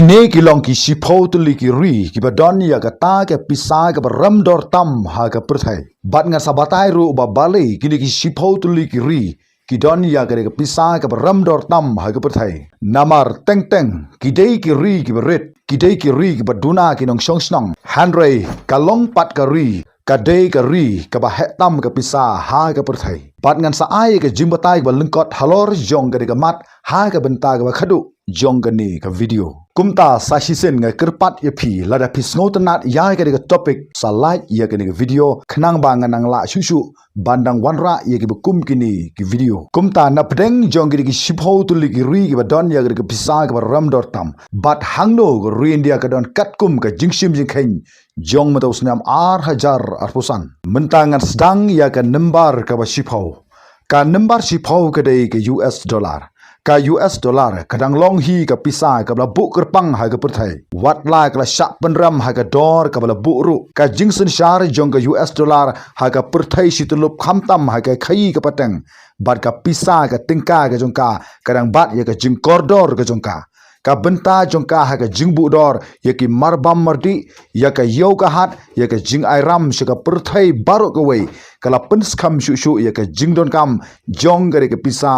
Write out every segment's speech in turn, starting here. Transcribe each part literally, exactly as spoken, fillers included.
Kine ki long ki shiphew tylli ki ri kiba don ïa kata ka pisa kaba rem dor tam ha ka pyrthei. Bad ngan sa batai ruh ba balei kine ki shiphew tylli ki ri ki don ïa kane ka pisa kaba rem dor tam ha ka pyrthei. Namar teng teng ki dei ki ri kiba rit, ki dei ki ri kiba duna ki nongshong shnong. Hynrei ka long pat ka ri, ka dei ka ri kaba heh tam ka pisa ha ka pyrthei. Bad ngan sa ai ka jingbatai kaba lyngkot halor jong kane ka mat ha ka bynta kaba khadduh jong kane ka video. Kumta sa shisien nga kyrpad ïa phi, lada phi sngewtynnat ïa kane ka topic, sa like ïa kane ka video, khnang ba ngan nang lah shuh shuh ban dang wanrah ïa kiba kum kine ki video. Kumta na pdeng jong kine ki shiphew tylli ki ri kiba don ïa kane ka pisa kaba rem dor tam, bad hangno ka ri India ka don katkum ka jingshim jingkheiñ jong mynta u snem ar hajar arphew san. Mynta ngan sdang ïa ka number kaba shiphew. Ka number shiphew ka dei ka U S dollar. Ka U S dollar ka dang long hi ka pisa kaba la buh kyrpang ha ka pyrthei. Wat la ka la shah pynrem ha ka dor kaba la buh ruh, ka jingsynshar jong ka U S dollar ha ka pyrthei shi tyllup, khamtam ha ka khaïi ka pateng. Bad ka pisa ka tyngka ka jong ka ka dang bat ïa ka jingkordor ka jong ka. Ka bynta jong ka ha ka jingbuh dor ïa ki marbam mardih, ïa ka ïew ka hat, ïa ka jingairam sha ka pyrthei baroh kawei, ka la pynskhem shuh shuh ïa ka jingdonkam jong kane ka pisa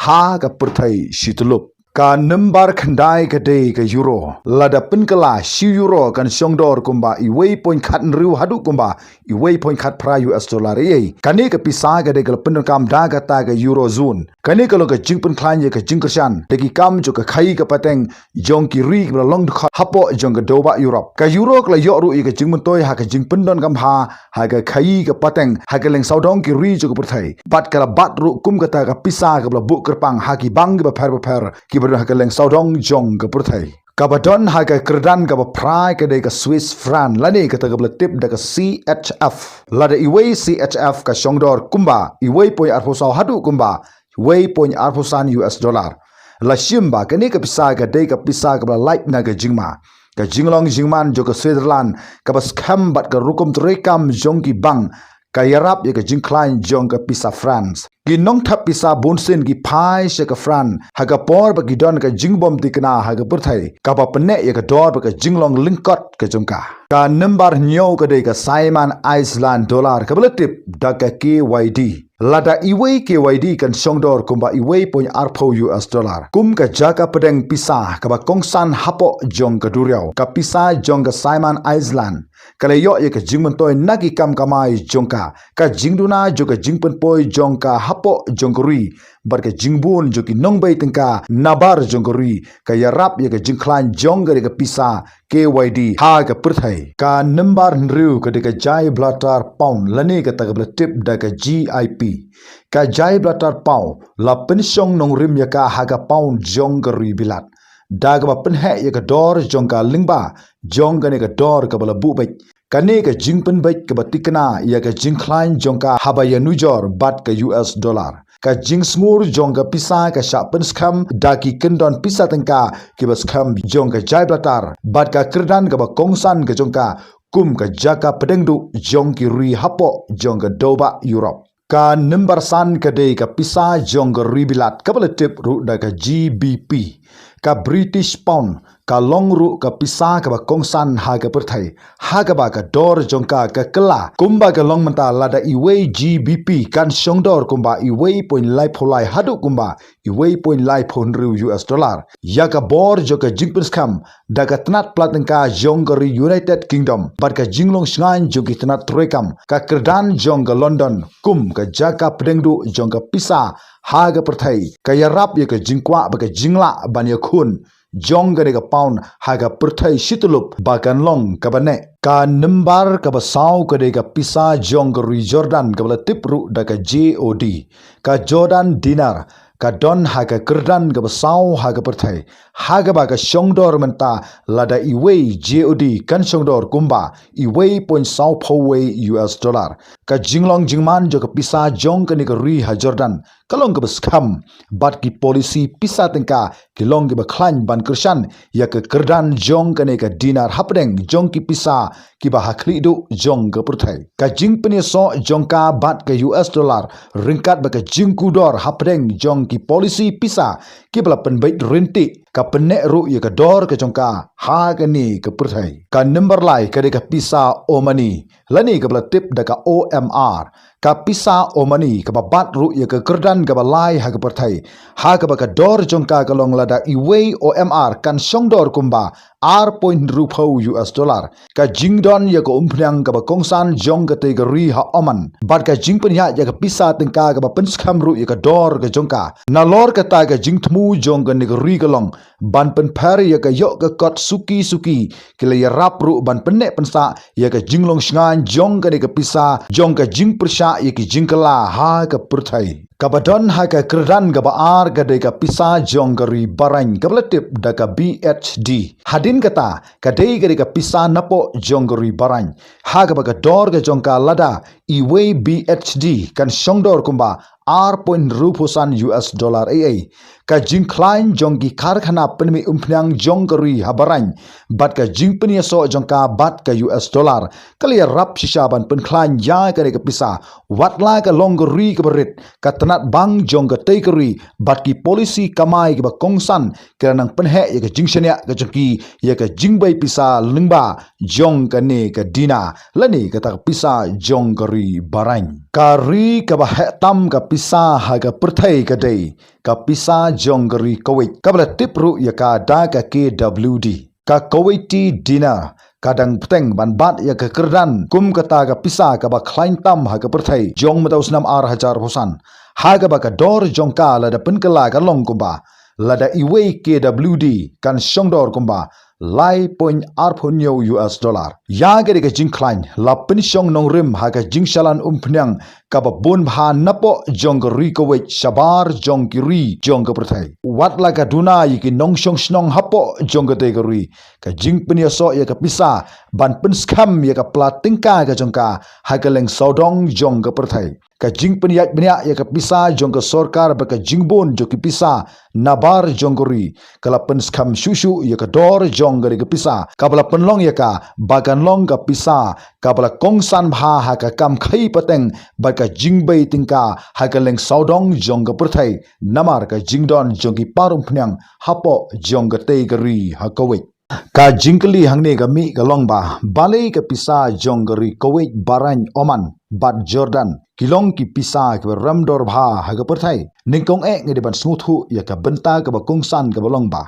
ha ka pyrthei shi tyllup. Ka number khyndai ka dei ka euro. Lada pynkylla, shi euro kan shong dor kumba iwei point khat hynriew haduh kumba iwei point khat phra U S dollar ei ei. Kane ka pisa ka dei ka la pyndonkam da kata ka eurozone. Kane ka long ka jingpynkhlaiñ ïa ka jingkyrshan da ki kam jong ka khaïi ka pateng jong ki ri kiba la long dkhot hapoh jong ka dewbah Europe. Ka euro ka la ïoh ruh ïa ka jingmyntoi ha ka jingpyndonkam ha, ha ka khaïi ka pateng ha ka lyngsawdong ki ri jong ka pyrthei. Bad ka la bat ruh kum kata ka pisa kaba la buh kyrpang ha ki bank kiba pher bapher kiba don ha ka lyngsawdong jong ka pyrthei. Kaba don ha ka kyrdan kaba phra ka dei ka Swiss franc, lane kata kaba la tip da ka C H F. Lada iwei C H F ka shong dor kumba iwei point arphew saw haduh kumba iwei point arphew san U S dollar. La shim ba kane ka pisa ka dei ka pisa kaba la lait na ka jingma, ka jinglong jingman jong ka Switzerland, kaba skhem bad ka rukom treikam jong ki bank, ka ïarap ïa ka jingkhlaiñ jong ka pisa franc. Ki nongthep pisa bunsien ki phai sha ka franc ha ka por ba ki don ka jingbym tikna ha ka pyrthei, kaba pynneh ïa ka dor bad ka jinglong lyngkot ka jong ka. Ka number hynñiew ka dei ka Cayman Island dollar, kaba la tip da ka K Y D. Lada iwei K Y D kan shong dor kumba iwei point arphew U S dollar kum ka jaka pdeng pisa kaba kongsan hapoh jong ka duriaw, ka pisa jong ka Cayman Island ka la ïoh ïa ka jingmyntoi na ki kam kamai jong ka, ka jingduna jong ka jingpynpoi jong ka hapoh jong ka ri, bad ka jingbun jong ki nongbei tyngka nabar jong ka ri, ka ïarap ïa ka jingkhlaiñ jong kane ka pisa K Y D ha ka pyrthei. Ka number hynriew ka dei ka Gibraltar pound, lane kata kaba la tip da ka G I P. Ka Gibraltar pound la pynshong nongrim ïa ka ha ka pound jong ka ri Bilat, da kaba pynheh ïa ka dor jong ka lyngba jong kane ka dor kaba la buh beit. Kane ka jingpynbeit kaba tikna ïa ka jingkhlaiñ jong ka haba ïanujor bad ka U S dollar. Ka jingsngur jong ka pisa ka shah pynskhem da ki kyndon pisa tyngka kiba skhem jong ka Gibraltar, bad ka kyrdan kaba kongsan ka jong ka kum ka jaka pdeng duh jong ki ri hapoh jong ka dewbah Europe. Ka number san ka dei ka pisa jong ka ri Bilat, kaba la tip ruh da ka G B P. Ka British pound ka long ruh ka pisa kaba kongsan ha ka pyrthei, ha kaba ka dor jong ka ka kylla kumba ka long mynta, lada iwei G B P kan shong dor kumba iwei point laiphew lai haduh kumba iwei point laiphew hynriew U S dollar. Ïa ka bor jong ka jingpynskhem da ka tnat pla tyngka jong ka ri United Kingdom bad ka jinglong shngaiñ jong ki tnat treikam, ka kyrdan jong ka London kum ka jaka pdeng duh jong ka pisa ha ka pyrthei, ka ïarap ïa ka jingkwah bad ka jinglah ban ïakhun jong kane ka pound ha ka pyrthei shi tyllup ba kan long kaba neh. Ka number kaba saw ka dei ka pisa jong ka ri Jordan, kaba la tip ruh da ka J O D. Ka Jordan dinar ka don ha ka kyrdan kaba saw ha ka pyrthei, ha kaba ka shong dor mynta, lada iwei J O D kan shong dor kumba iwei point saw phew wei U S dollar. Ka jinglong jingman jong ka pisa jong kane ka ri ha Jordan ka long kaba skhem, bad ki polisi pisa tyngka ki long kiba khlaiñ ban kyrshan ïa ka kyrdan jong kane ka dinar hapdeng jong ki pisa kiba ha khlieh duh jong ka pyrthei. Ka jingpynïasoh jong ka bad ka U S dollar ryngkat bad ka jingkudor hapdeng jong ki polisi pisa kiba la pynbeit ryntih, ka pynneh ruh ïa ka dor ka jong ka ha kane ka pyrthei. Ka number lai ka dei ka pisa Omani, lane kaba la tip da ka O M R. Ka pisa Omani kaba bat ruh ïa ka kyrdan kaba lai ha ka pyrthei, ha kaba ka dor jong ka ka long lada iwei O M R kan shong dor kumba ar point hynriewphew U S dollar. Ka jingdon ïa ka umphniang kaba kongsan jong katei ka ri ha Oman bad ka jingpynïaid ïa ka pisa tyngka kaba pynskhem ruh ïa ka dor ka jong ka. Nalor kata, ka jingthmu jong kane ka ri ka long ban pynpher ïa ka ïoh ka kot suki suki, ki la ïarap ruh ban pynneh pynsah ïa ka jinglong shngaiñ jong kane ka pisa jong ka jingpyrshah ïa ki jingkylla ha ka pyrthei. Kaba don ha ka kyrdan kaba ar ka dei ka pisa jong ka ri Bahrain kaba la tip da ka B H D. Hadien kata, ka dei ka dei ka pisa napoh jong ka ri Bahrain, ha kaba ka dor ka jong ka lada iwei B H D kan shong dor kumba ar point hynriewphew san U S dollar ei ei. Ka jingkhlaiñ jong ki karkhana pynmih umphniang jong ka ri ha Bahrain bad ka jingpynïasoh jong ka bad ka U S dollar, ka la ïarap shisha ban pynkhlaiñ ïa kane ka pisa. Watla ka long ka ri kaba rit, ka tnat bank jong katei ka ri bad ki polisi kamai kiba kongsan ki la nang pynheh ïa ka jingshaniah ka jong ki ïa ka jingbei pisa lyngba jong kane ka dinar, lane kata ka pisa jong ka ri Bahrain. Ka ri kaba heh tam ka pisa ha ka pyrthei ka dei ka pisa jong ka ri Kuwait, kaba la tip ruh ïa ka da ka K W D. Ka Kuwaiti dinar ka dang bteng ban bat ïa ka kyrdan kum kata ka pisa kaba khlaiñ tam ha ka pyrthei jong mynta u snem ar hajar arphew san, ha kaba ka dor jong ka lada pynkylla ka long kumba, lada iwei K W D kan shong dor kumba lai point arphew hynñiew U S dollar. Ïa ka dei ka jingkhlaiñ la pynshong nongrim ha ka jingshalan umphniang kaba bun bha napoh jong ka ri Kuwait shabar jong ki ri jong ka pyrthei. Watla ka duna ïa ki nongshong shnong hapoh jong katei ka ri, ka jingpynïasoh ïa ka pisa ban pynskhem ïa ka pla tyngka ka jong ka ha ka leng sawdong jong ka pyrthei. Ka jingpynïaid bniah ïa ka pisa jong ka sorkar bad ka jingbun jong ki pisa nabar jong ka ri, ka la pynskhem shuh shuh ïa ka dor jong kane ka pisa, kaba la pynlong ïa ka ba kan long ka pisa kaba la kongsan bha ha ka kam khaïi pateng bad ka jingbei tyngka ha ka leng sawdong jong ka pyrthei, namar ka jingdon jong ki par umphniang hapoh jong katei ka ri ha Kuwait. Ka jingkylli hangne ka mih ka long ba, balei ka pisa jong ka ri Kuwait, Bahrain, Oman bad Jordan ki long ki pisa kiba rem dor bha ha ka pyrthei? Nyngkong eh ngi dei ban sngewthuh ïa ka bynta kaba kongsan kaba long ba,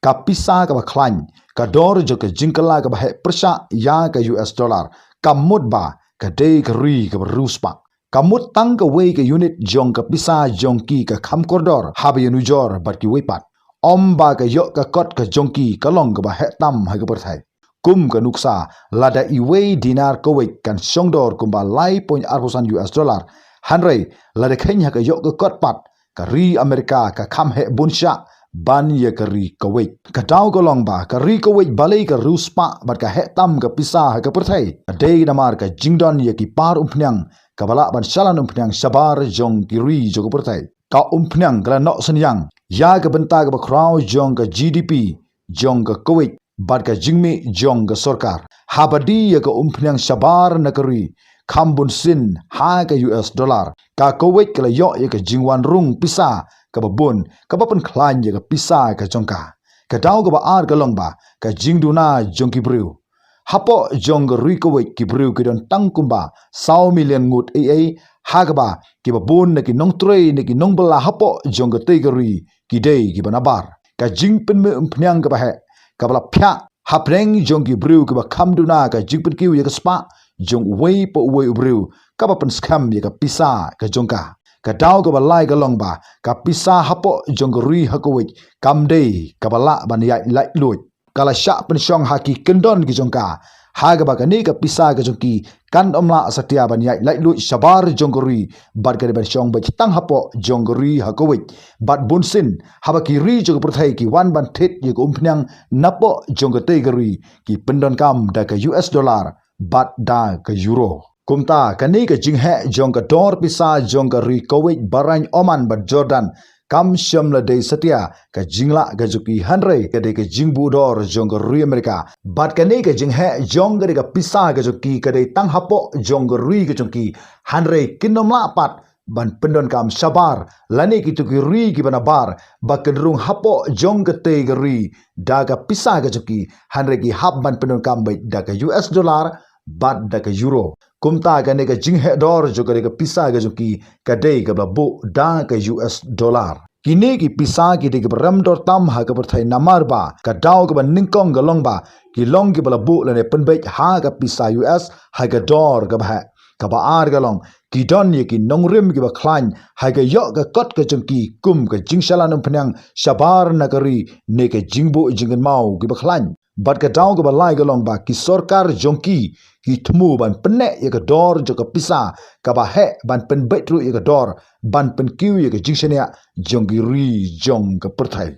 ka pisa kaba khlaiñ, ka dor jong ka jingkylla kaba heh pyrshah ïa ka U S dollar, kam mut ba ka dei ka ri kaba riewspah. Ka mut tang kawei ka unit jong ka pisa jong ki ka kham kordor haba ïanujor bad kiwei pat. Ym ba ka ïoh ka kot ka jong ki ka long kaba heh tam ha ka pyrthei. Kum ka nuksa, lada iwei dinar Kuwait kan shong dor kumba lai point arphew san U S dollar, hynrei lada kheiñ ha ka ïoh ka kot pat, ka ri Amerika ka kham heh bun shah ban ïa ka ri Kuwait. Ka daw ka long ba, ka ri Kuwait balei ka riewspah bad ka heh tam ka pisa ha ka pyrthei? Ka dei namar ka jingdon ïa ki par umphniang kaba lah ban shalan umphniang shabar jong ki ri jong ka pyrthei. Ka umphniang ka la noh synñiang ïa ka bynta kaba khraw jong ka G D P jong ka Kuwait bad ka jingmih jong ka sorkar. Haba die ïa ka umphniang shabar na ka ri, kham bun sien ha ka U S dollar, ka Kuwait ka la ïoh ïa ka jingwan rung pisa kaba bun, kaba pynkhlaiñ ïa ka pisa ka jong ka. Ka daw kaba ar ka long ba, ka jingduna jong ki briew. Hapoh jong ka ri Kuwait ki briew ki don tang kumba saw million ngut ei ei, ha kaba kiba bun na ki nongtrei na ki nongbylla hapoh jong katei ka ri ki dei kiba nabar. Ka jingpynmih umphniang kaba heh, kaba la phiah hapdeng jong ki briew kiba kham duna ka jingpynkiew ïa ka spah jong uwei pa uwei u briew, kaba pynskhem ïa ka pisa ka jong ka. Ka daw kaba lai ka long ba, ka pisa hapoh jong ka ri ha Kuwait kam dei kaba lah ban ïaid laitluid. Ka la shah pynshong ha ki kyndon ki jong ka, ha kaba kane ka pisa ka jong ki kan ym lah satia ban ïaid laitluid shabar jong ka ri, bad ka dei ban shong beit tang hapoh jong ka ri ha Kuwait. Bad bun sien, haba ki ri jong ka pyrthei ki wan ban thied ïa ka umphniang napoh jong katei ka ri, ki pyndonkam da ka U S dollar bad da ka euro. Kumta, kane ka jingheh jong ka dor pisa jong ka ri Kuwait, Bahrain, Oman bad Jordan kam shym la dei satia ka jinglah ka jong ki, hynrei ka dei ka jingbuh dor jong ka ri Amerika. Bad kane ka jingheh jong ka dei ka pisa ka jong ki ka dei tang hapoh jong ka ri ka jong ki, hynrei kin ym lah pat ban pyndonkam shabar lane kito ki ri kiba nabar ba kynrung hapoh jong katei ka ri da ka pisa ka jong ki, hynrei ki hap ban pyndonkam beit da ka U S dollar bad da ka euro. Kumta kane ka jingheh dor jong kane ka pisa ka jong ki ka dei kaba la buh da ka U S dollar. Kine ki pisa ki dei kiba rem dor tam ha ka pyrthei namar ba ka daw kaba nyngkong ka long ba ki long kiba la buh lane pynbeit ha ka pisa U S ha ka dor kaba heh. Kaba ar ka long ki don ïa ki nongrim kiba khlaiñ ha ka ïoh ka kot ka jong ki kum ka jingshalan umphniang shabar na ka ri ne ka jingbuh jingkynmaw kiba khlaiñ. Bad ka daw kaba lai ka long ba ki sorkar jong ki ki thmu ban pynneh ïa ka dor jong ka pisa kaba heh ban pynbeit ruh ïa ka dor ban pynkiew ïa ka jingshaniah jong ki ri jong ka pyrthei.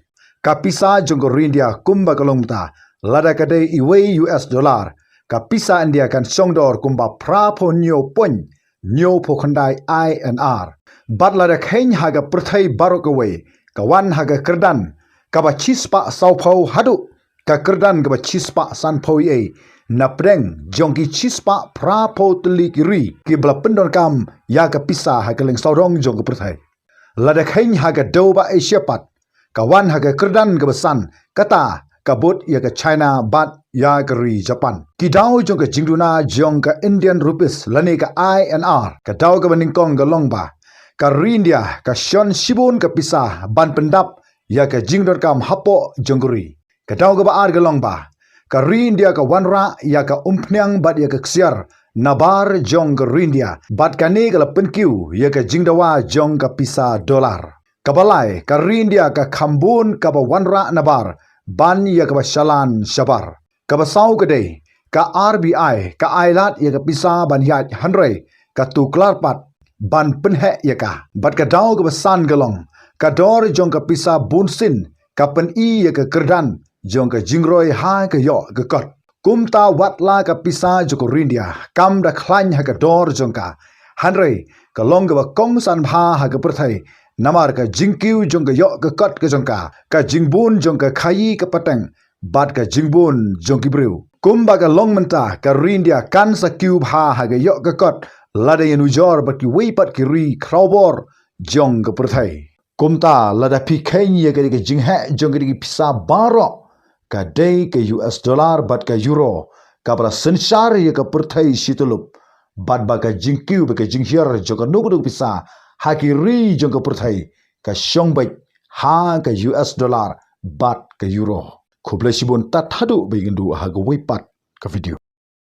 Ka pisa jong ka ri India kumba ka long mynta, lada ka dei iwei U S dollar, ka pisa India kan shong dor kumba phra phew hynñiew point hynñiew phew khyndai I N R. Bad lada kheiñ ha ka pyrthei baroh kawei, ka wan ha ka kyrdan kaba shispah sawphew haduh ka kyrdan kaba shispah sanphew ei ei, na pdeng jong ki shispah phra phew tylli ki ri kiba la pyndonkam ïa ka pisa ha ka lyngsawdong jong ka pyrthei. Lada kheiñ ha ka dewbah Asia pat, ka wan ha ka kyrdan kaba san, kata ka bud ïa ka China bad ïa ka ri Japan. Ki daw jong ka jingduna jong ka Indian rupees lane ka I N R, ka daw kaba nyngkong ka long ba ka ri India ka shon shibun ka pisa ban pyndap ïa ka jingdonkam hapoh jong ka ri. Ka daw kaba ar ka long ba ka ri India ka wanrah ïa ka umphniang bad ïa ka ksiar nabar jong ka ri India, bad kane ka la pynkiew ïa ka jingdawa jong ka pisa dollar. Kaba lai, ka ri India ka kham bun kaba wanrah nabar ban ïa kaba shalan shabar. Kaba saw ka dei ka R B I ka ailad ïa ka pisa ban ïaid, hynrei ka tuklar pat ban pynheh ïa ka. Bad ka daw kaba san ka long ka dor jong ka pisa bunsien ka pyni ïa ka kyrdan jong ka jingroi ha ka ïoh ka kot. Kumta wat la ka pisa jong ka ri India kam da khlaiñ ha ka dor jong ka, hynrei ka long kaba kongsan bha ha ka pyrthei namar ka jingkiew jong ka ïoh ka kot ka jong ka, ka jingbun jong ka khaïi ka pateng bad ka jingbun jong ki briew. Kumba ka long mynta, ka ri India kan sa kiew bha ha ka ïoh ka kot lada ïanujor bad kiwei pat ki ri khrawbor jong ka pyrthei. Kumta lada phi kheiñ ïa ka dei ka jingheh jong ka dei ka pisa baroh, ka dei ka U S dollar bad ka euro kaba la synshar ïa ka pyrthei shi tyllup, bad ba ka jingkiew bad ka jinghiar jong kano kano ka pisa ha ki ri jong ka pyrthei ka shong beit ha ka U S dollar bad ka euro. Khublei shibun, tad haduh ba ngin ïakynduh ha kawei pat ka video.